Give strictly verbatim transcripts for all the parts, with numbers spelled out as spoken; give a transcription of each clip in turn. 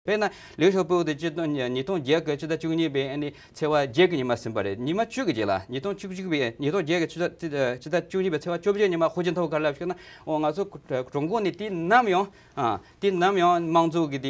དཔེར་ན་ལིའུ་ཞའོ་པོ་དེ་སྤྱི་ཟླ་ཉིས་སྟོང་བརྒྱད་ཀྱི་ཕྱི་ཟླ་བཅུ་གཉིས་པའི་ཨ་ནི་ཚེས་པ་བརྒྱད་ཀྱི་ཉི་མ་ཟིན་པ་རེད། ཉི་མ་བཅུ་གི་རྗེས་ལ་ཉིས་སྟོང་བཅུ་གཅིག་པའི་ཉིས་སྟོང་བརྒྱད་ཀྱི་ཕྱི་ཟླ་ཕྱི་ཟླ་བཅུ་གཉིས་པའི་ཚེས་པ་བཅོ་བརྒྱད་ཉི་མ་ཧུའུ་ཅིན་ཐའོ་ག་རེ་ལབ་ཞུ་ན། འོ་ང་ཚོ་ཀྲུང་གོ་ནས་དུས་ནམ་ཡང་ཨ་དུས་ནམ་ཡང་དམངས་གཙོ་གི་དེ་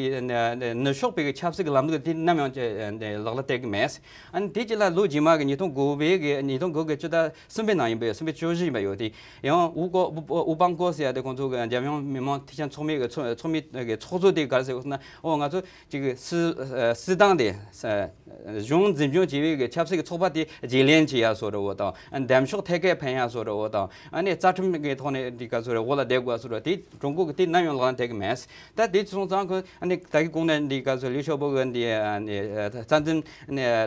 ནུབ་ཕྱོགས་པའི་ཆབ་སྲིད་ཀྱི་ལམ་ལུགས་དུས་ནམ་ཡང་ལག་ལེན་བསྟར་གི་མེད། ཨ་ནི་དེ་རྗེས་ལ་ལོ་རྗེས་མ་གི་ཉིས་སྟོང་དགུ་པའི་གི་ཉིས་སྟོང་དགུ་གི་ཕྱི་ཟླ་གསུམ་པའི་ནང་ཡིན་པས། གསུམ་པའི་བཅུ་བཞི་ཡིན་པ་ཡོད་དེ། ཡང་ཝུ་ཀོ་ཝུ་པང་ཀོ་ཟེར་ཡ་དེ་ཁོང་ཚོ་གི་འཇམ་དབྱངས་མི་མང་ཐེག་ཆེན་ཚོགས་མི་གི་ཚོགས་ཚོགས་མི་གི་ཚོགས་གཙོ་དེ་ག་རེ་ཟེར་ན། འོ་ང་ཚོ་ཅིག་སྲིད་སྲིད་ཏང་དེ་གཞུང་འཛིན་སྐྱོང་བྱེད་པའི་གི་ཆབ་སྲིད་ཀྱི་ཚོགས་པ་དེ་བརྗེ་ལེན་བྱེད་ཡ་བཟོ་འདྲ་བོ་དང་། འདེམས་ཤོག་ཐད་ཀར་འཕེན་ཡ་བཟོ་འདྲ་བོ་དང་། ཨ་ནི་རྩ་ཁྲིམས་ཀྱི་ཐོག་ནས་འདི་ག་ཚོ་རེ་འོག་ལ་བསྡད་དགོས་བཟོ་འདྲ་དེ་ཀྲུང་གོ་གི་དུས་ནམ་ཡང་ལག་ལེན་བསྟར་གི་མེད། ད་དེ་སོང་ཙང་ཁོ་ཨ་ནི་ད་གི་གོང་ནས་འདི་ག་ཚོ་ལིའུ་ཞའོ་པོ་གི་འདི་ཨ་ནི་རྩ་འཛིན་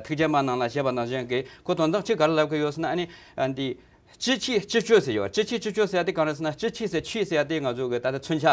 ཐུགས་རྗེ་མ་གནང་ལ་ཞེས་པ་ནང་བཞིན་གི་ཁོ་དོན་དག་ཅིག་ག་རེ་ལབ་གི་ཡོད་ཟེར་ན། ཨ་ནི་འདི་སྤྱི་ཆོས་སྤྱི་ཆོས་ཟེར་ཡོད། སྤྱི་ཆོས་སྤྱི་ཆོས་ཟེར་ཡ་དེ་གང་རེད་ཟེར་ན། སྤྱི་ཆོས་ཟེར་ཆོས་ཟེར་ཡ་དེ་ང་ཚོ་གི་ད་ལྟ་མཚོན་ཆ་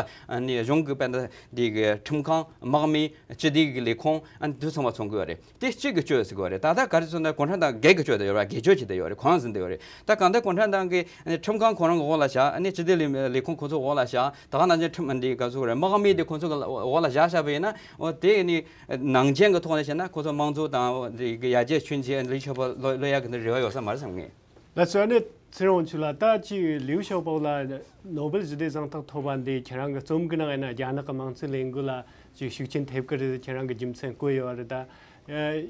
ནི་གཞུང་གི་དཔེར་ན་འདི་གི་ཁྲིམས་ཁང་། དམག་མི། སྤྱི་བདེ་གི་ལས་ཁུངས། ཨ་ནི་དེ་ཚང་མ་མཚོན་གི་ཡོད་རེད། དེ་གཅིག་གི་ཆོས་ཟེར་གི་ཡོད་རེད། ད་ལྟ་ག་རེ་ཟེར་ན་གུང་ཁྲན་ཏང་སྒེར་གི་ཆོས་དེ་ཡོད་རེད། སྒེར་གཅོད་བྱེད་དེ་ཡོད་རེད། གང་ཟིན་དེ་ཡོད་རེད། ད་གང་ལྟར་གུང་ཁྲན་ཏང་གི་ཁྲིམས་ཁང་ཁོ་རང་གི་འོག་ལ་བཞག་ཨ་ནི་སྤྱི་བདེ་ལས་ལས་ཁུངས་ཁོ་ཚོ་འོག་ལ་བཞག་ད་ག་ནང་བཞིན་ཁྲིམས་འདི་ག་ཚོད་རེད། དམག་མི་དེ་ཁོ་ཚོ་གི་འོག་ལ་བཞག་བཞག་པ་ཡིན་ན། འོ་དེ་ནི་ནང་ཆེན་གི་ཐོག་ནས་བཤད་ན་ཁོ་ཚོ་དམངས་གཙོ་དང་འདི་གི་ཡར་རྒྱས་ཕྱིན་ཆད་ལས་བྱེད་པ་ལོ་ལོ་ཡག་གི་རེ་བ་ཡོད་ས་མ་རེད་བསམ་ངེས། ལགས་སོ། ཨ་ནི་ཚེ་རིང་དབང་ཕྱུག་ལགས། ད་ཅིག་ལིའུ་ཞའོ་པོ་ལ་ནོ་བེལ་ཞི་བདེ་གཟེངས་རྟགས་ཐོབ་པ་འདི་ཁྱེད་རང་གི་རྩོམ་གི་ནང་ཡིན་ན་རྒྱ་ནག་གི་དམངས་གཙོའི་ལས་འགུལ་ལ་ཅིག་ཤུགས་རྐྱེན་ཐེབས་ཀྱི་རེད། ཁྱེད་རང་གི་རྒྱུ་མཚན་བཀོད་ཡོད་རེད། ད་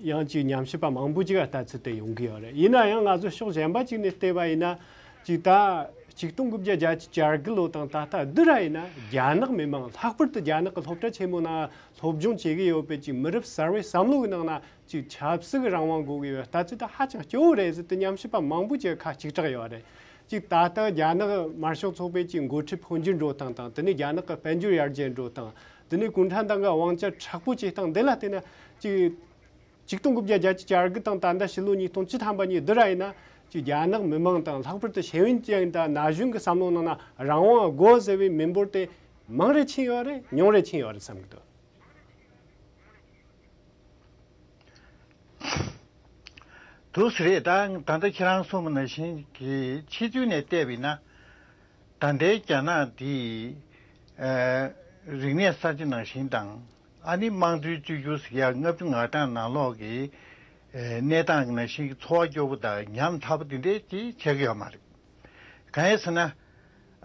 ཡང་ཅིག་ཉམས་ཞིབ་པ་མང་པོ་ཅིག་ལ་ལྟ་ཚུལ་དེ་ཡོང་གི་ཡོད་རེད། ཡིན་ན་ཡང་ང་ཚོ་ཕྱོགས་གཞན་པ་ཅིག་ནས་བལྟས་པ་ཡིན་ན། ཅིག་ད་ཆིག་སྟོང་དགུ་བརྒྱ་བརྒྱད་ཅུ་གྱ་དགུ་ལོ་དང་ད་ལྟ་བསྡུར་བ་ཡིན་ན། རྒྱ་ནག་མི་དམངས་ལྷག་པར་དུ་རྒྱ་ནག་གི་སློབ་གྲྭ་ཆེན་མོ་ནང་སློབ་སྦྱོང་བྱེད་ཀྱི་ཡོད་པའི་ཅིག་མི་རབས་གསར་བའི་བསམ་བློ་གི་ནང་ན། ཅིག་ཆབ་སྲིད་ཀྱི་རང་དབང་དགོས་ཀྱི་ཡོད། ལྟ་ཚུལ་དེ་ཧ་ཅང་སྐྱོ་བོ་རེད་ཟེར་ཏེ་ཉམས་ཞིབ་པ་མང་པོ་ཅིག་ཁ་གཅིག་གྲགས་ཡོད་རེད། ཅིག་ད་ལྟ་རྒྱ་ནག་དམར་ཤོག་ཚོགས་པའི་ཅིག་འགོ་ཁྲིད་འཕོ་འགྱུར་འགྲོ་སྟངས་དང་། དེ་ནས་རྒྱ་ནག་གི་དཔལ་འབྱོར་ཡར་རྒྱས་འགྲོ་སྟངས། དེ་ནས་གུང་ཁྲན་ཏང་གི་དབང་ཆ་དྲག་པོ་བྱེད་སྟངས་འདི་ལ་བལྟས་ན། ཅིག་ཆིག་སྟོང་དགུ་བརྒྱ་བརྒྱད་ཅུ་གྱ་དགུ་དང་ད་ལྟ་ཕྱི་ལོ་ཉིས་སྟོང་བཅུ་ཐམ་པ་གཉིས་བསྡུར་བ་ཡིན་ན། ཅིག་རྒྱ་ནག་མི་དམངས་དང་ལྷག་པར་དུ་ཤེས་ཡོན་ཅན་དང་ན་གཞོན་གྱི་བསམ་བློ་ནང་ན་རང་དབང་དགོས་ཟེར་བའི་མི་འབོར་དེ་མང་རེ་ཕྱིན་ཡོད་རེད། ཉུང་རེ་ཕྱིན་ཡོད་རེད་བསམ་གྱི་འདུག། དུ་སི་རེད། ད་ད་ལྟ་ཁྱེད་རང་གསུངས་པ་ནང་བཞིན་གྱི་ཕྱི་ཚུལ་ནས་བལྟས་པ་ཡིན་ན། ད་ལྟའི་རྒྱ་ནག་འདི་ཨ་རིག་གནས་གསར་བརྗེ་ནང་བཞིན་དང་། ཨ་ནི་དམངས་གཙོའི་བཅོས་བསྒྱུར་ཟེར་ཡ་ལྔ་བཅུ་ང་གྲངས་ནང་ལོགས་ཀྱི་ཨ་གནས་སྟངས་ནང་བཞིན་གྱི་འཚོ་བ་སྐྱོ་པོ་དང་ཉམ་ཐག་པོ་དེ་འདྲས་ཅིག་བྱེད་ཀྱི་ཡོད་མ་རེད། གང་ཡིན་ཟེར་ན།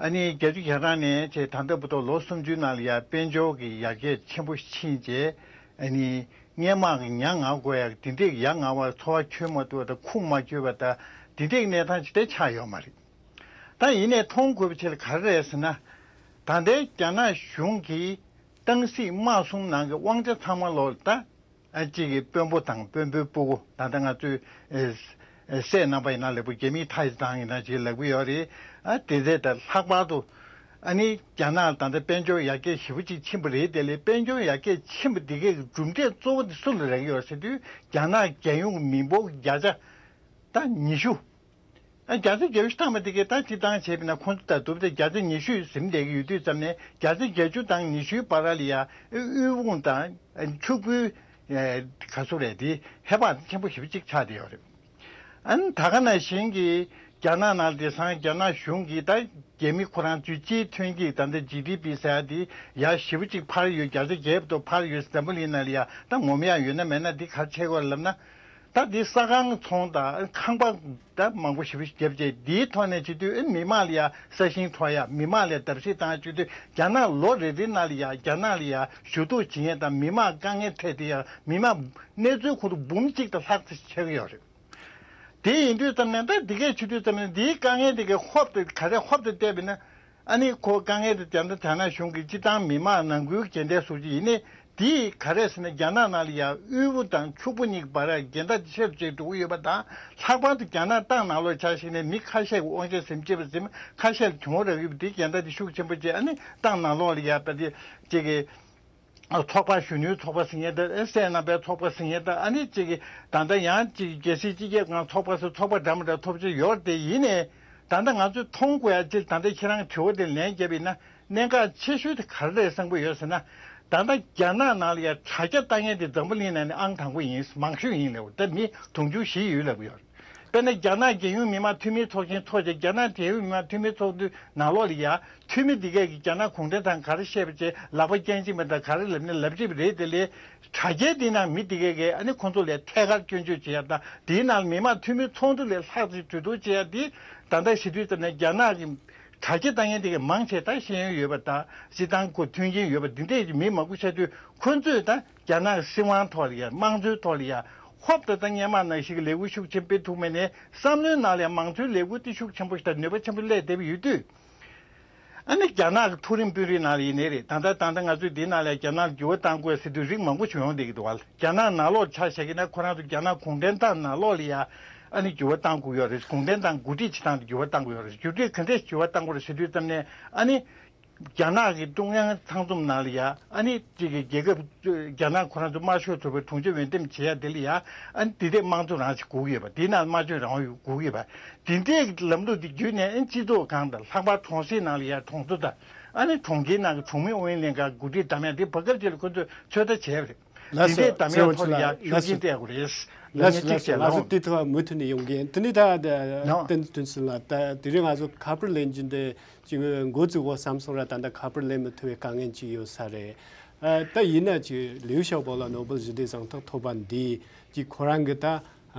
ཨ་ནི་བརྒྱད་ཅུ་གྱ་གྲངས་ནས་བྱས་ད་ལྟ་བར་དུ་ལོ་སུམ་ཅུའི་ནང་ལ་ཡ་དཔལ་འབྱོར་གྱི་ཡར་རྒྱས་ཆེན་པོ་ཕྱིན་རྗེས། ཨ་ནི་སྔོན་མ་གི་ཉ་ང་དགོས་ཡག་དེ་འདྲས་ཀྱི་ཡ་ང་བ་འཚོ་བ་འཁྱོལ་མ་ཐུབ་པ་དང་ཁུངས་མ་འཁྱོལ་བ་དང་དེ་འདྲས་ཀྱི་གནས་སྟངས་ཅིག་དེ་ཆགས་ཡོད་མ་རེད། ད་ཡིན་ནའི་མཐོང་དགོས་པ་ཅིག་ལ་ག་རེ་རེད་ཟེར་ན། ད་ལྟའི་རྒྱ་ནག་གཞུང་གིས་ཏང་སྲིད་དམག་གསུམ་ནང་གི་དབང་ཆ་ཚང་མ་ལོག་ད། ཨ་གཅིག་གི་དཔོན་པོ་དང་དཔོན་པོའི་སྤུ་གུ། ད་ལྟ་ང་ཚོས་ཨེ་ཨེ་སྲས་རྣམ་པ་ཡིན་ན་ལབ་དགོས། རྒྱ་མིའི་ཐའེ་ཙི་ཏང་ཡིན་ན་ཅིག་ལབ་ཀྱི་ཡོད་རེད། ཨ་དེ་ཚོ་དང་ལྷག་པར་དུ་ཨ་ནི་རྒྱ་ནག་ད་ལྟ་དཔལ་འབྱོར་ཡར་རྒྱས་ཞེ་པོ་ཅིག་ཕྱིན་པ་རེད། དེ་ལས་དཔལ་འབྱོར་ཡར་རྒྱས་ཕྱིན་པ་འདི་གའི་གྲུབ་འབྲས་གཙོ་བོ་དེ་སུ་ལ་རག་གི་ཡོད་ཟེར་དུས། རྒྱ་ནག་རྒྱལ་ཡོངས་མི་འབོར་བརྒྱ་ཆ་ད་ཉི་ཤུ། ཨ་བརྒྱ་ཆ་བརྒྱད་ཅུ་ཐམ་པ་དེ་གའི་ད་སྤྱི་བཏང་བྱས་པ་ན་ཁོང་ཚོ་ད་དུ་བརྒྱ་ཆ་ཉི་ཤུ་ཟིན་བསྡད་ཀྱི་ཡོད་དུས་ཙམ་ནས། བརྒྱ་ཆ་བརྒྱད་ཅུ་དང་ཉི་ཤུའི་བར་ལ་ཡ་དབུལ་ཕོངས་དང་ཕྱུག་པོའི་ག་ཚོད་རེད་དེ་ཧེ་བག་ཆེན་པོ་ཞེ་པོ་ཅིག་ཆགས་བསྡད་ཡོད་རེད། ཨ་ནི་ད་ག་ནང་བཞིན་གྱི་རྒྱ་ནག་ནང་དེང་སང་རྒྱ་ནག་གཞུང་གིས་ད་རྒྱ་མི་ཁོ་རང་ཚོའི་སྤྱིའི་ཐོན་སྐྱེད་ད་ལྟ་ཇི་ཌི་པི་ཟེར་ཡ་དེ་ཡ་ཞེ་པོ་ཅིག་འཕར་ཡོད། བརྒྱ་ཆ་བརྒྱད་བར་དུ་འཕར་ཡོད། འཛམ་བུ་གླིང་ནང་ལ་ཡ་ད་ངོམ་ཡག་ཡོད་ན་མེད་ན་འདི་ག་རེ་བྱེད་དགོས་ལབ་ན། ད་འདི་ས་ཁང་ཚོང་དང་ཁང་པ་ད་མང་པོ་ཞེ་པོ་ཞིག་བརྒྱབ་རྗེས། འདིའི་ཐོག་ནས་བྱེད་དུས་ཨེ་མི་མང་ལ་ཡ་ས་ཞིང་འཕྲོག་ཡ། མི་མང་ལ་བརྡབ་གསིག་བཏང་ཡ་བྱེད་དུས། རྒྱ་ནག་ལོ་རེ་རེའི་ནང་ལ་ཡ་རྒྱ་ནག་ལ་ཡ་ཞུ་གཏུག་བྱེད་མཁན་དང་མི་མང་དཀའ་ངལ་འཕྲད་དེ་ཡ་མི་མང་གནས་ཚུལ་ཁོ་རང་འབུམ་གཅིག་དང་ལྷག་ཙམ་ཆགས་ཀྱི་ཡོད་རེད། དེ་ཡིན་དུས་ཙམ་ནས་ད་འདི་གས་བྱེད་དུས་ཙམ་ནས་འདིའི་དཀའ་ངལ་འདི་གས་ཧོབ་ཏེ་ག་རེ་ཧོབ་ཏེ་བལྟས་པ་ཡིན་ན། ཨ་ནི་ཁོ་དཀའ་ངལ་དེ་རྒྱ་ནག་རྒྱ་ནག་གཞུང་གིས་སྤྱི་བཏང་མི་མང་ནང་ཁུལ་རྒྱལ་ལྡན་སོགས་ཀྱི་ཡིན་ནའི། དེས་ག་རེ་ཟེར་ན་རྒྱ་ནག་ནང་ལ་ཡང་དབུལ་པོ་དང་ཕྱུག་པོ་གཉིས་ཀྱི་བར་འགལ་ཟླ་ཆེ་རུ་ཆེ་རུ་འགྲོ་གི་ཡོད་པ་དང་། ལྷག་པར་དུ་རྒྱ་ནག་ཏང་ནང་ལོགས་ཆ་བཞག་ནས་མི་ཁ་ཤས་ཀྱི་དབང་ཆ་ཟིན་བྱས་པ་ཟིན་ཁ་ཤས་ལ་གྱོང་རག་ཡོད་པ་དེ་འགལ་ཟླ་དེ་ཤུགས་ཆེན་པོ་བྱས། ཨ་ནི་ཏང་ནང་ལོགས་ལ་ཡང་ད་དེ་ཅིག་གི་ཚོགས་པ་གཞོན་ནུའི་ཚོགས་པ་ཟེར་མཁན་དང་། ཨེ་སྲས་རྣམ་པའི་ཚོགས་པ་ཟེར་མཁན་དང་། ཨ་ནི་ཅིག་གི་ད་ལྟ་ཡང་ཅིག་རྒྱལ་སྲིད་སྤྱི་ཁྱབ་ཁང་ཚོགས་པ་ཟེར་ཚོགས་པ་འདྲ་མི་འདྲ་ཐོབ་ཆེ་ཡོད་རེད། དེ་ཡིན་ནའི། ད་ལྟ་ང་ཚོས་མཐོང་དགོས་ཡ་ཅིག་ད་ལྟ་ཁྱེད་རང་དྲི་བ་དེ་ལན་བརྒྱབ་པ་ཡིན་ན། གནད་འགག་ཆེ་ཤོས་དེ་ག་རེ་རེད་བསམ་གྱི་ཡོད་ཟེར་ན། ད་ལྟ་རྒྱ་ནག་ནང་ལ་ཡ་དྲ་རྒྱ་ལྟ་མཁན་དེ་འཛམ་བུ་གླིང་ནང་ནས་ཨང་དང་པོ་ཡིན། མང་ཤོས་ཡིན་ལབ། ད་མི་དུང་ཕྱུར་བཞི་ཡོད་ལབ་ཡོད། དཔེར་ན་རྒྱ་ནག་རྒྱལ་ཡོངས་མི་མང་འཐུས་མིའི་ཚོགས་ཆེན་ཚོགས་རྗེས་རྒྱ་ནག་རྒྱལ་ཡོངས་མི་མང་འཐུས་མིའི་ཚོགས་འདུའི་ནང་ལོགས་ལ་ཡ་འཐུས་མི་འདི་གས་ཀྱིས་རྒྱ་ནག་གུང་ཁྲན་ཏང་ག་རེ་བཤད་པ་བྱས། ལག་པ་སྐྱོན་གྱི་མེད་དང་ག་རེ་ལབ་ནས་ལབ་རྒྱུ་རེད། དེ་ལས་དྲ་རྒྱའི་འདི་ནང་མི་འདི་གས་ཀྱིས་ཨ་ནི་ཁོང་ཚོ་ལ་ཐད་ཀར་སྐྱོན་བརྗོད་བྱེད་ཡ་དང་། འདིའི་ནང་མི་མང་འཐུས་མིའི་ཚོགས་འདུ་ལས་ལྷག་ཅིག་གྲོས་བསྡུར་བྱེད་ཡ་འདི་ད་ལྟ་ཞུ་དུས་ཙམ་ནས་རྒྱ་ནག་གི་དྲ་རྒྱ་ལྟ་མཁན་འདི་གས་མང་ཆེ་ད་ཤེས་ཡོན་ཡོད་པ་དང་སྤྱིར་བཏང་ཁོ་མཐུན་རྐྱེན་ཡོད་པ་འདི་འདྲས་ཀྱི་མི་མང་པོ་ཆགས་དུས། ཁོ་ཚོས་ད་རྒྱ་ནག་གི་སྲིད་དབང་ཐོག་ལ་ཡ་དམངས་གཙོའི་ཐོག་ལ་ཡ་ཧོབ་ཏེ་ད་སྔོན་མ་ནང་བཞིན་གྱི་ལས་འགུལ་ཤུགས་ཆེན་སྤེལ་ཐུབ་མེད་ནས། བསམ་བློའི་ནང་ལ་ཡང་མང་གཙོའི་ལས་འགུལ་དེ་ཤུགས་ཆེན་པོ་ཞིག་དང་ནུས་པ་ཆེན་པོ་སླེབས་བསྡད་པ་ཡོད་དུས། ཨ་ནི་རྒྱ་ནག་གི་མཐོ་རིམ་དཔོན་རིགས་ནང་ལ་ཡིན་ནའི་རེད། ད་ལྟ་ད་ལྟ་ང་ཚོས་འདིའི་ནང་ལ་ཡང་རྒྱ་ནག་ལ་འགྱུར་བ་གཏང་དགོས་ཟེར་དུས་རིགས་མང་པོ་ཞིག་ཡོང་བསྡད་ཀྱི་འདུག་བ། རྒྱ་ནག་ནང་ལོགས་ཆ་བཞག་གི་ན་ཁོ་རང་ཚོ་རྒྱ་ནག་གུང་ཁྲན་ཏང་ནང་ལོགས་ལ་ཡ་ཨ་ནི་འགྱུར་བ་གཏང་དགོས་ཡོད་རེད། གུང་ཁྲན་ཏང་འགོ་ཁྲིད་བྱེད་སྟངས་དེ་འགྱུར་བ་གཏང་དགོས་ཡོད་རེད། འགྱུར་འགྲོས་ག་འདྲས་འགྱུར་བ་གཏང་དགོས་རེད་ཟེར་དུས་ཙམ་ནས་ཨ་ནི། རྒྱ་ནག་གི་ཀྲུང་དབྱང་ཚང་འཛོམས་ནང་ལ་ཡ་ཨ་ནི་གཅིག་གི་རྒྱལ་ཁབ་རྒྱ་ནག་ཁོ་རང་ཚོ་དམར་ཤོག་ཚོགས་པའི་དྲུང་ཆེ་འོས་འདེམས་བྱེད་ཡ་དེ་ལ་ཡ་ཨ་ནི་དེ་དེ་དམངས་གཙོ་རང་ཞིག་དགོས་ཀྱི་ཡོད་པ། དེའི་ནང་དམར་གཅོད་རང་དབང་དགོས་ཀྱི་ཡོད་པ། དེ་འདྲའི་ལམ་ལུགས་དེ་བརྒྱུད་ནས་ཨ་ནི་སྤྱི་ཚོགས་ཁང་དང་ལྷག་པར་གྲོང་གསེབ་ནང་ལ་ཡ་གྲོང་ཚོ་དང་ཨ་ནི་གྲོང་ཁྱེར་ནང་གི་གྲོང་མི་ཨུ་ཡོན་ལྷན་ཁང་འགོ་ཁྲིད་བདམས་ཡ་དེ་བར་སྐབས་ཅིག་ལ་ཁོ་ཚོས་ཚོད་ལྟ་བྱས་པ་རེད། ལགས་སོ། དེ་འདྲའི་འདམ་ཡ་ཐོག་ལ་ཡ་ཤུགས་རྐྱེན་སྤྲད་དགོས་རེད། ལགས་སོ། ལགས་སོ། ལགས་སོ། དེ་ཐོག་མུ་མཐུད་ནས་ཡོང་གི་ཡིན། དེ་ནས་ད་བསྟན་འཛིན་དོན་གྲུབ་ལགས། ད་དེ་རིང་ང་ཚོ་ཁ་པར་ལེན་རྒྱུ་འདི་ཅིག་འགོ་བཙུགས་འོ་བསམ་སོང་ར། ད་ལྟ་ཁ་པར་ལེན་མི་ཐུབ་པའི་དཀའ་ངལ་ཅིག་ཡོད་ས་རེད། ཨ། ད་ཡིན་ན་ཅིག་ལིའུ་ཞའོ་པོ་ལ་ནོ་བེལ་ཞི་བདེའི་གཟེངས་རྟགས་ཐོབ་པ་འདི་ཅིག་ཁོ་རང་གི་ད་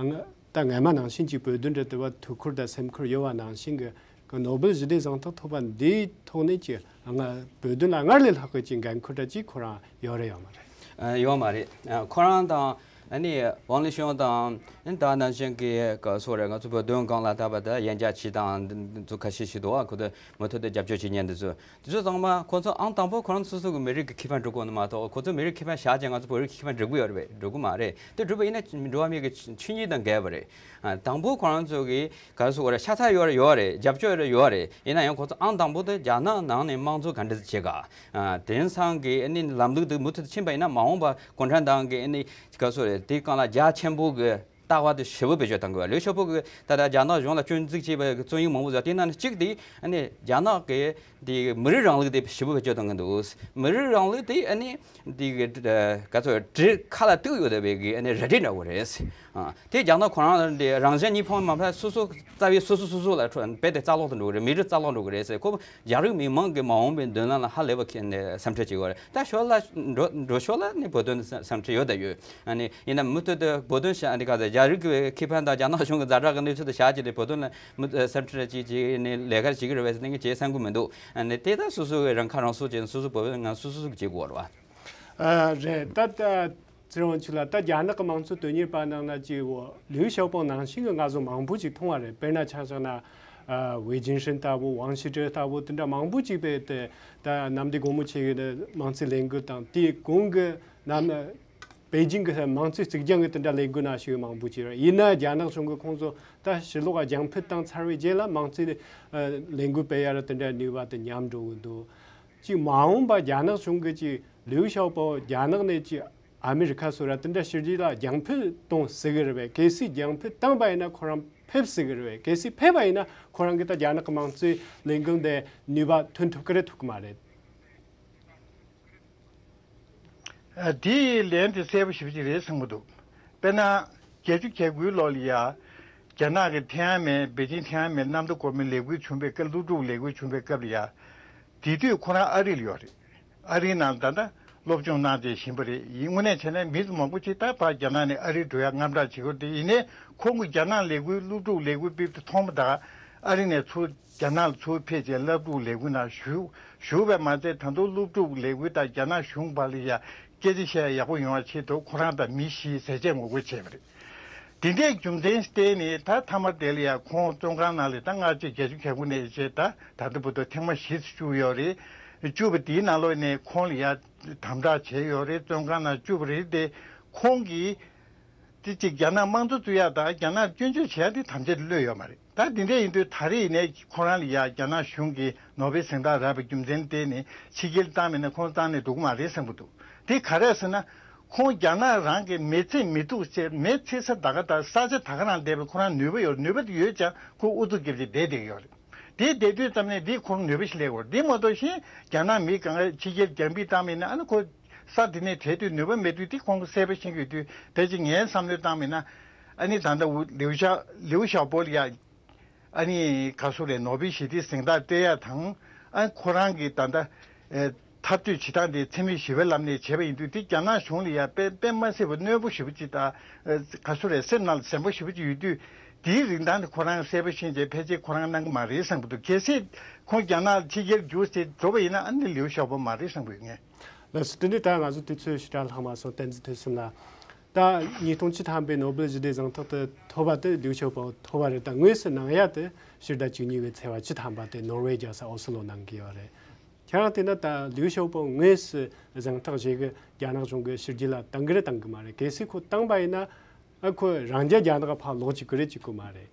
ད་སྔ་མ་ནང་བཞིན་ཅིག་བོད་དོན་འདྲ་དེ་བ་ཐུགས་ཁུར་དང་སེམས་ཁུར་ཡོད་པ་ནང་བཞིན་གྱི་གི་ནོ་བེལ་ཞི་བདེའི་གཟེངས་རྟགས་ཐོབ་པ་འདིའི་ཐོག་ནས་ཀྱི་ང་བོད་དོན་ལ་སྔར་ལས་ལྷག་པའི་ཀྱི་འགན་ཁུར་འདྲ་ཅིག་ཁོ་རང་ཡོད་རེད་ཡོད་མ་རེད། ཨ། ཡོད་མ་རེད། ཨ། ཁོ་རང་དང་ཨ་ནི་ཝང་ལི་ཤོང་དང་ཨ་ནི་ད་ནང་བཞིན་གྱི་ག་སོ་རེད། ང་ཚོ་བོད་དོན་སྒང་ལ་ད་བར་དུ་ཡན་ཆད་ཅིག་དང་འདི་ཚོ་ཁ་ཤས་ཤིག་འདུག་ཨ། ཁོ་ཚོ་མུ་མཐུད་དུ་རྒྱབ་སྐྱོར་བྱེད་མཁན་འདི་ཚོ། དེ་ཚོ་ཚང་མ་ཁོ་ཚོ་ཨང་དང་པོ་ཁོ་རང་སོ་སོ་གི་མི་རིགས་ཀྱི་ཁེ་ཕན་སྒྲུབ་དགོས་ནི་མ་གཏོགས། ཁོ་ཚོ་མི་རིགས་ཁེ་ཕན་བཞག་ཅིང་ང་ཚོ་བོད་རིགས་ཀྱི་ཁེ་ཕན་སྒྲུབ་ཀྱི་ཡོད་རེད་པས། སྒྲུབ་ཀྱི་མ་རེད། དེ་སྒྲུབ་པ་ཡིན་ན་འགྲོ་བ་མིའི་གི་ཆོས་ཉིད་དང་འགལ་བ་རེད། ཨ། དང་པོ་ཁོ་རང་ཚོ་གི་ག་རེ་ཟེར་དགོས་རེད། ཤ་ཚ་ཡོད་རེད་ཡོད་རེད། རྒྱབ་སྐྱོར་ཡོད་རེད་ཡོད་རེད། ཡིན་ན་ཡང་ཁོ་ཚོ་ཨང་དང་པོ་དེ་རྒྱ་ནག་ནང་ནས་དམངས་གཙོ་ག་འདྲ་བྱེད་ག་ཨ། དེང་སང་གི་ཨ་ནི་ལམ་ལུགས་དེ་མུ་མཐུད་དུ་ཕྱིན་པ་ཡིན་ན་མ་འོངས་པ་གུང་ཁྲན་ཏང་གི་ཨ་ནི་ག་རེ་ཟེར་དགོས་རེད། དེ་སྒང་ལ་རྒྱ་ཆེན་པོ་གི་ལྟ་བ་དེ་ཞེ་པོ་བེད་སྤྱོད་གཏང་དགོས་པ་རེད། ཞེ་པོ་གི་ད་ལྟ་རྒྱ་ནག་གཞུང་ལ་སྐྱོན་འཛུགས་བྱས་པའི་རྩོམ་ཡིག་མང་པོ་ཟེར། དེ་ནང་ནས་གཅིག་དེ་ཨ་ནི་རྒྱ་ནག་གི་དེ་མི་རིགས་རིང་ལུགས་དེ་ཞེ་པོ་བེད་སྤྱོད་གཏང་གི་འདུག་མི་རིགས་རིང་ལུགས་དེ་ཨ་ནི་དེ་གི་ག་ཚོད་དྲི་ཁ་ལ་གཏུག་ཡོད་བསྡད་པའི་གི་ཨ་ནི་རལ་གྲི་འདྲ་བོ་རེད། ཨ། དེ་རྒྱ་ནག་ཁོ་རང་དེ་རང་གཞན་གཉིས་ཕན་མ་ཕན་སོ་སོ་རྩ་བའི་སོ་སོ་སོ་སོ་ལ་འཕྲོ་རྦད་དེ་རྩ་སློག་ཏུ་འགྲོ་གི་རེད། མི་རིགས་རྩ་སློག་འགྲོ་གི་རེད་ཟེར། ཁོ་རྒྱ་རིགས་མི་མང་གི་མ་འོངས་པའི་མདུན་ལམ་ལ་ཧ་ལས་པ་ཁྱེད་ནས་སེམས་ཁྲལ་བྱེད་དགོས་རེད། ད་ཞོར་ལ་འགྲོ་འགྲོ་ཞོར་ལ་ནི་བོད་དོན་སེམས་ཁྲལ་ཡོད་ད་ཡོད། ཨ་ནི་ཡིན་ན་མུ་མཐུད་དུ་བོད་དོན་བཤད་འདི་ག་ཟེར། རྒྱ་རིགས་ཀྱི་ཁེ་ཕན་དང་རྒྱ་ནག་གཞུང་གི་ཛ་དྲག་གི་གནས་ཚུལ་དུ་བཞག་ཅིག་ལས་བོད་དོན་ལ་མུ་སེམས་ཁྲལ་ཅིག་ཅིག་ནི་ལས་ཀ་བྱེད་ཀྱི་རེད་པས་ཟེར་ནས་ཅེས་བསམ་གྱི་མི་འདུག་ཨ་ནི་དེ་ད་སོ་སོ་གི་རང་ཁ་རང་གསོ་བྱས་ནས་སོ་སོ་བོད་དོན་ང་སོ་སོ་གི་བྱེད་དགོས་རེད་བ། ཨ། རེད། ད་ད་ཚེ་རིང་དབང་ཕྱུག་ལགས། ད་རྒྱ་ནག་གི་དམངས་གཙོ་དོན་གཉེར་པ་ནང་ན་ཅིག་འོ་ལིའུ་ཞའོ་པོ་ནང་བཞིན་གྱི་ང་ཚོ་མང་པོ་ཅིག་མཐོང་བ་རེད། དཔེར་ན་ཆ་བཞག་ན། ཨ། ཝེ་ཅིན་ཧྲིན་ལྟ་བུ། ཝང་ཞི་ཀྲི་ལྟ་བུ། དེ་འདྲ་མང་པོ་ཅིག་བས་ཏེ་ད་གནམ་བདེ་སྒོ་མོ་ཆེ་གི་དམངས་གཙོའི་ལས་འགུལ་དང་དེའི་གོང་གི་གནམ་པེ་ཅིང་གི་དམངས་གཙོའི་གཙིགས་རྒྱང་གི་དེ་འདྲ་ལས་འགུལ་ནང་ཞུགས་མང་པོ་ཅིག་རེད། ཡིན་ན་རྒྱ་ནག་གཞུང་གི་ཁོང་ཚོ་ད་ཕྱི་ལོགས་ལ་རྒྱང་འཕུད་བཏང་ཚར་བའི་རྗེས་ལ་དམངས་གཙོའི་ལས་འགུལ་སྤེལ་ཡ་ར་དེ་འདྲ་ནུས་པ་དེ་ཉམས་འགྲོ་གི་འདུག་ཅིག་མ་འོངས་པ་རྒྱ་ནག་གཞུང་གི་ཅིག་ལིའུ་ཞའོ་པོ་རྒྱ་ནག་ནས་ཅིག་ཨ་མི་རི་ཁ་སོགས་ར་དེ་འདྲ་ཕྱི་རྒྱལ་ལ་རྒྱང་འཕུད་གཏོང་སྲིད་གི་རེད་པས། གལ་སྲིད་རྒྱང་འཕུད་བཏང་པ་ཡིན་ན་ཁོ་རང་ཕེབས་སྲིད་གི་རེད་པས། གལ་སྲིད་ཕེབས་པ་ཡིན་ན་ཁོ་རང་གིས་ད་རྒྱ་ནག་གི་དམངས་གཙོའི་ལས་འགུལ་འདི་ནུས་པ་ཐོན་ཐུབ་གི་རེད་ཐུབ་གི་མ་རེད། ཨ། དེའི་ལན་དེ་གསལ་པོ་ཞེ་པོ་ཅིག་རེད་བསམ་གི་འདུག་དཔེར་ན། བརྒྱད་ཅུ་གྱ་དགུའི་ལོ་ལ་ཡ། རྒྱ་ནག་གི་ཐེན་ཨན་མེན། པེ་ཅིང་ཐེན་ཨན་མེན་གནམ་བདེ་སྒོ་མོའི་ལས་འགུལ་བྱུང་བའི་སྐབས། སློབ་ཕྲུག་ལས་འགུལ་བྱུང་བའི་སྐབས་ལ་ཡ། དེ་དུས་ཁོ་རང་ཨ་རི་ལ་ཡོད་རེད། ཨ་རིའི་ནང་ད་ལྟ་སློབ་སྦྱོང་གནང་བྱས་བཞིན་པ་རེད། ཡིན་དངོས་གནས་བྱས་ན་མི་མང་པོ་ཅིག་ད་ཕར་རྒྱ་ནག་ནས་ཨ་རི་འགྲོ་ཡ་དངངས་སྐྲག་བྱེད་ཀྱི་ཡོད་རེད། ཡིན་ནའི་ཁོང་གིས་རྒྱ་ནག་ལས་འགུལ། སློབ་ཕྲུག་ལས་འགུལ་སྤེལ་དུས་མཐོང་པ་དང་། ཨ་རི་ནས་ཚུར་རྒྱ་ནག་ལ་ཚུར་ཕེབས་བྱས་སློབ་ཕྲུག་ལས་འགུལ་ནང་ཞུགས། ཞུགས་པས་མ་ཚད་ད་དུང་སློབ་ཕྲུག་ལས་འགུལ་དང་རྒྱ་ནག་གཞུང་བར་ལ་ཡ་སྐད་ཆ་བཤད་ཡག་པོ་ཡོང་བ་ཆེད་དུ་ཁོ་རང་དང་མི་བཞི་ཟས་བཅད་ངོ་རྒོལ་བྱས་པ་རེད། དེ་འདྲའི་རྒྱུ་མཚན་བརྟེན་ནས་ད་མཐའ་མ་དེ་ལ་ཡ་ཁོང་བཙོན་ཁང་ནང་ལ་ད་སྔ་ཕྱི་བརྒྱད་ཅུ་གྱ་དགུ་ནས་བྱས་ད་ད་ལྟ་བར་དུ་ཐེངས་མ་བཞི་བཅུག་ཡོད་རེད། བཅུག་པ་དེའི་ནང་ལོགས་ནས་ཁོང་ལ་ཡ་དམ་དྲག་བྱས་ཡོད་རེད། བཙོན་ཁང་ནང་བཅུག་པ་རེད་དེ། ཁོང་གིས་དེ་གཅིག་རྒྱ་ནག་དམངས་གཙོ་བཙུགས་ཡ་དང་རྒྱ་ནག་སྐྱོན་བརྗོད་བྱེད་ཡ་དེ་དམ་བཅའ་དེ་གློད་ཡོད་མ་རེད། ད་དེ་འདྲ་ཡིན་དུས་ད་རེས་ཡིན་ནའི་ཁོ་རང་ལ་ཡ་རྒྱ་ནག་གཞུང་གིས་ནོ་བེལ་གཟེངས་རྟགས་རག་པའི་རྒྱུ་མཚན་བརྟེན་ནས་ཕྱི་རྒྱལ་བཏང་མེད་ན་ཁོང་བཏང་ནས་འགྲོ་གི་མ་རེད་བསམ་གྱི་འདུག་དེ་ག་རེ་ཟེར་ན། ཁོང་རྒྱ་ནག་རང་གི་མི་ཚེ་མི་ཐུག་ཅེས་མི་ཚེ་ས་ད་ག་དང་ས་ཆ་ད་ག་རང་བསྡད་པའི་ཁོ་རང་ནུས་པ་ཡོད། ནུས་པ་དེ་ཡོད་ཀྱང་ཁོ་ཨུ་ཚུགས་རྒྱབ་ཀྱི་བསྡད་བསྡད་ཀྱི་ཡོད་རེད། དེ་བསྡད་དུས་ཙམ་ནས་འདི་ཁོ་རང་ནུས་པ་ཞིག་སླེབས་ཡོད་རེད། འདི་མ་གཏོགས་གཞན་རྒྱ་ནག་མི་གང་ག་ཕྱི་རྒྱལ་རྒྱང་འཕུད་བཏང་མེད་ན་ཨ་ནི་ཁོ་ས་དེ་ནས་བྲལ་དུས་ནུས་པ་མེད་དུས་དེ་ཁོང་གི་སྲེད་པ་ཤེས་ཀྱི་ཡོད་དུས། ཕལ་ཆེར་ངའི་བསམ་བློས་བཏང་མེད་ན། ཨ་ནི་ད་ལྟ་ལིའུ་ཞའོ་ལིའུ་ཞའོ་པོ་ལ་ཡ། ཨ་ནི་ག་སུ་རེད། ནོ་བེལ་ཞི་བདེའི་གཟེངས་རྟགས་སྤྲད་ཡ་དང་། ཨ་ཁོ་རང་གི་ད་ལྟ་ཨེ་འཐབ་རྩོད་བྱེད་སྟངས་དེ་འཚེ་མེད་ཞི་བའི་ལམ་ནས་བྱས་པ་ཡིན་དུས། དེ་རྒྱ་ནག་གཞུང་ལ་ཡ་དཔེ་དཔེ་མ་སྲིད་པ་གནོད་པོ་ཞེ་པོ་ཅིག་དང་། ཨེ་ག་སུ་རེད། སེམས་ནང་ལ་གཟན་པ་ཞེ་པོ་ཅིག་ཡོད་དུས། དེའི་རིན་ཐང་དེ་ཁོ་རང་གསལ་པོ་ཤེས་བྱས། ཕལ་ཆེར་ཁོ་རང་གནང་གི་མ་རེད་བསམ་གི་འདུག་གལ་སྲིད་ཁོང་རྒྱ་ནག་ལ་ཕྱི་རྒྱལ་རྒྱུགས་ཏེ་འགྲོ་བ་ཡིན་ན། ཨ་ནི་ལིའུ་ཞའོ་པོ་མ་རེད་བསམ་གི་ཡོད་ངས། ལགས་སོ། དེ་ནས་ད་ང་ཚོ་དུས་ཚོད་ཞེ་དྲག་ལྷག་མ་སོང་། བསྟན་འཛིན་དུས་གསུམ་ལགས། ད་ཉིས་སྟོང་བཅུ་ཐམ་པའི་ནོ་བེལ་ཞི་བདེའི་གཟེངས་རྟགས་དེ་ཐོབ་པ་དེ་ལིའུ་ཞའོ་པོ་ཐོབ་པ་རེད། ད་དངོས་སུ་གནང་ཡ་དེ་ཕྱི་ཟླ་བཅུ་གཉིས་པའི་ཚེས་པ་བཅུ་ཐམ་པ་དེ་ནོར་ཝེ་རྒྱལ་ས་ཨོ་སི་ལོ་གནང་གི་ཡོད་རེད། ཁྱེད་རང་བལྟས་ན་ད་ལིའུ་ཞའོ་པོ་དངོས་སུ་གཟེངས་རྟགས་བཞེས་གི་རྒྱ་ནག་གཞུང་གི་ཕྱི་རྒྱལ་ལ་བཏང་གི་རེད་བཏང་གི་མ་རེད། གལ་སྲིད་ཁོ་བཏང་པ་ཡིན་ན། ཨ་ཁོ་རང་རྒྱལ་རྒྱ་ནག་ཕར་ལོག་བཅུག་གི་རེད་བཅུག་གི་མ་རེད།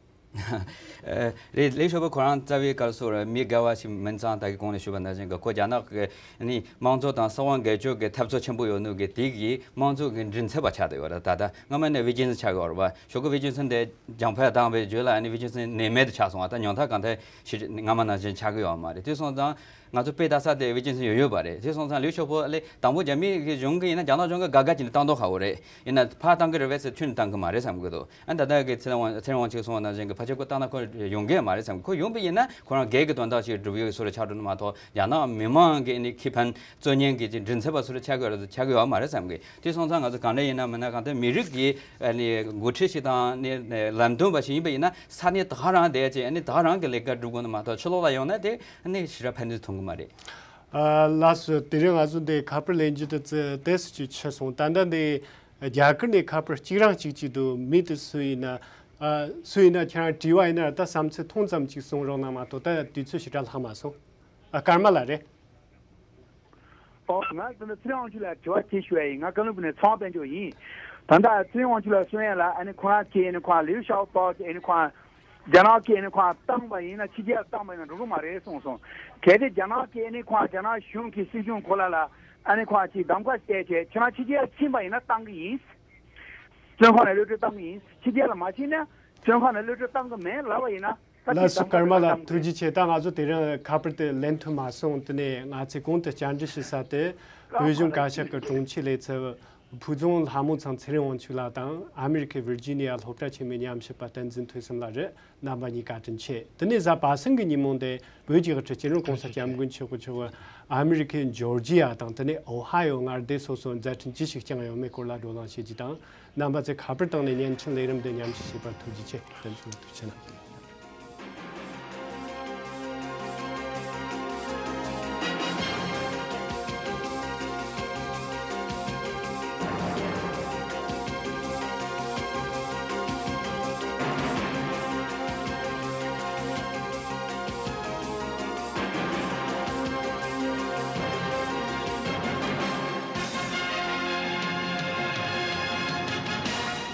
རེད། ལིའུ་ཞའོ་པོ་ཁོ་རང་རྩ་བའི་ག་རེ་ཟེར་དགོས་རེད། མི་དགའ་བ་ཞིག་མིན་ཙང་། ད་གིན་གོང་ནས་ཞུས་པ་ནང་བཞིན་གི་ཁོ་རྒྱ་ནག་གི་ནི་དམངས་གཙོ་དང་གསང་བ་འགེལ་གཅོད་ཀྱི་འཐབ་རྩོད་ཆེན་པོ་ཡོད་ནོ་གི་དེ་གི་དམངས་གཙོ་གི་མགྲིན་ཚབ་པ་ཆགས་བསྡད་ཡོད་རེད། ད་ལྟ་སྔ་མ་ནས་ཝེ་ཅིན་སིན་ཆགས་ཀྱི་ཡོད་རེད་པ། ཞོགས་ཀ་ཝེ་ཅིན་སིན་དེ་རྒྱང་ཕར་བཏང་བའི་རྗེས་ལ་ཨ་ནི་ཝེ་ཅིན་སིན་ནད་མེད་དུ་ཆགས་སོང་བ། ད་ཉུང་མཐར་གང་ལྟར་ཞི་སྔ་མ་ནང་བཞིན་ཆགས་ཀྱི་ཡོད་མ་རེད། དེ་སོང་ཙང་ང་ཚོ་དཔེ་ལྟ་ས་དེ་ཝེ་ཅིན་སིན་ཡོད་ཡོད་པ་རེད། དེ་སོང་ཙང་ལིའུ་ཞའོ་པོ་ལས་དང་པོ་རྒྱ་མི་གི་གཞུང་གི་ཡིན་ན། རྒྱ་ནག་གཞུང་གི་དགའ་དགའ་བྱས་ནས་བཏང་མདོག་ཁ་པོ་རེད། ཡིན་ན་ཕར་བཏང་གི་རེད་པས་ཟེར་ཁྱོན་ནས་བཏང་གི་མ་རེད་བསམ་གི་འདུག་ཨ་ད་ལྟ་གི་ཚེ་རིང་དབང་ཚེ་རིང་དབང་ཕྱུག་གསུངས་པ་ནང་བཞིན་གི་ཕལ་ཆེར་ཁོ་བཏང་ན་ཁོ་ཡོང་གི་ཡོད་མ་རེད་བསམ་གི། ཁོ་ཡོང་པ་ཡིན་ན་ཁོ་རང་སྒེར་གྱི་དོན་དག་ཅིག་སྒྲུབ་ཡོད་བཟོ་འདྲ་ཆགས་འགྲོ་ནི་མ་གཏོགས། རྒྱ་ནག་མི་མང་གི་ནི་ཁེ་ཕན་རྩོད་མཁན་གྱི་མགྲིན་ཚབ་པ་བཟོ་འདྲ་ཆགས་ཀྱི་ཡོད་ཆགས་ཀྱི་ཡོད་མ་རེད་བསམ་གི། དེ་སོང་ཙང་ང་ཚོ་གང་འདྲ་ཡིན་ན་མིན་ན་གང་ལྟར་མི་རིགས་ཀྱི་ཨ་ནི་འགོ་ཁྲིད་ཞིག་དང་ནི་ལམ་སྟོན་པ་ཞིག་ཡིན་པ་ཡིན་ན། ས་གནས་ད་ག་རང་བསྡད་བྱས་ཨ་ནི་ད་ག་རང་གི་ལས་ཀ་སྒྲུབ་དགོས་ནི་མ་གཏོགས། ཕྱི་ལོགས་ལ་ཡོང་ན་དེ་ཨ་ནི་ཞེ་དྲག་ཕན་ཐོགས་ཐོན་གི་མ་རེད། ཨ་ལགས་སོ། དེ་རིང་ང་ཚོ་འདི་ཁ་པར་ལེན་རྒྱུ་དེ་ཙི་ཏོག་ཙམ་ཅིག་ཆད་སོང་། ད་ལྟ་འདི་རྒྱ་གར་ནས་ཁ་པར་གཅིག་རང་གཅིག་གཅིག་འདུག་མི་དེ་སུ་ཡིན་ན། ཨ་སུ་ཡིན་ན་ཁྱེད་རང་དྲི་བ་ཡིན་ན་ད་བསམ་ཚུལ་ཐུང་ཙམ་ཅིག་གསུང་རོགས་གནང་མ་གཏོགས། ད་དུས་ཚོད་ཞེ་དྲག་ལྷག་མ་སོང་། ཨ་ཀརྨ་ལགས་རེད། ཨོ། ང་ད་ལྟ་ཚེ་རིང་དབང་ཕྱུག་ལ་དྲི་བ་དེ་ཞུ་ཡ་ཡིན། ང་ཀ་ལོན་སྦུག་ནས་ཚེ་དབང་དཔལ་འབྱོར་ཡིན། ད་ལྟ་ཚེ་རིང་དབང་ཕྱུག་ལ་གསུང་ཡ་ལ། ཨ་ནི་ཁོ་རང་གིས་ཨ་ནི་ཁོ་རང་ལིའུ་ཞའོ་པོ་གིས་ཨ་ནི་ཁོ་རང་རྒྱ་ནག་གིས་ཨ་ནི་ཁོ་རང་བཏང་པ་ཡིན་ན། ཕྱི་རྒྱལ་བཏང་པ་ཡིན་ན་འགྲོ་གི་མ་རེད་གསུངས་སོང་། གལ་ཏེ་རྒྱ་ནག་གིས་ཨ་ནི་ཁོ་རང་རྒྱ་ནག་གཞུང་གི་སྲིད་གཞུང་གོ་ལ་ལ་ཨ་ནི་ཁོ་རང་གིས་གདམ་ག་བྱས་བྱས་ཁྱེད་རང་ཕྱི་རྒྱལ་ཕྱིན་པ་ཡིན་ན་བཏང་གི་ཡིན། བཙོན་ཁང་ནས་གློད་གྲོལ་བཏང་གི་ཡིན། ཕྱི་རྒྱལ་ལ་མ་ཕྱིན་ན་བཙོན་ཁང་ནས་གློད་གྲོལ་བཏང་གི་མེད་ལབ་པ་ཡིན་ན། ད་ལགས་སོ། ཀརྨ་ལགས་ཐུགས་རྗེ་ཆེ། ད་ང་ཚོ་དེ་རིང་ཁ་པར་དེ་ལེན་ཐུབ་མ་སོང་། དེ་ནས་ང་ཚོས་གོང་དུ་བཅར་འདྲི་ཞུ་ས་དེ་བོད་གཞུང་བཀའ་ཤག་གི་དྲུང་ཆེ་ལས་ཚབ་ཕུག་རྫོང་ལྷ་མོ་ཚང་ཚེ་རིང་དབང་ཕྱུག་ལགས་དང་། ཨ་མི་རི་ཁའི་ཝིར་ཇི་ནི་ཡ་སློབ་གྲྭ་ཆེན་མོའི་ཉམས་ཞིབ་པ་བསྟན་འཛིན་ཐོས་བསམ་ལགས་རེད། རྣམ་པ་གཉིས་བཀའ་དྲིན་ཆེ། དེ་ནས་གཟའ་པ་སངས་ཀྱི་ཉིན་མོ་འདི་བོད་ཀྱི་དབུ་ཁྲིད་སྤྱི་ནོར་༸གོང་ས་༸སྐྱབས་མགོན་ཆེན་པོ་མཆོག་གིས་ཨ་མི་རི་ཁའི་ཇོར་ཇི་ཡ་དང་། དེ་ནས་ཨོ་ཧ་ཡོ་མངའ་སྡེ་སོ་སོར་མཛད་འཕྲིན་ཅི་ཞིག་བསྐྱངས་ཡོད་མེད་སྐོར་ལ་བགྲོ་གླེང་བྱེད་རྒྱུ་དང་། རྣམ་པ་ཚོས་ཁ་པར་བཏང་ནས་བརྙན་འཕྲིན་ལས་རིམ་འདི་མཉམ་ཞུགས་བྱས་པར་ཐུགས་རྗེ་ཆེ། བསྟན་འཛིན་ལགས་ཐུགས་རྗེ་གནང་།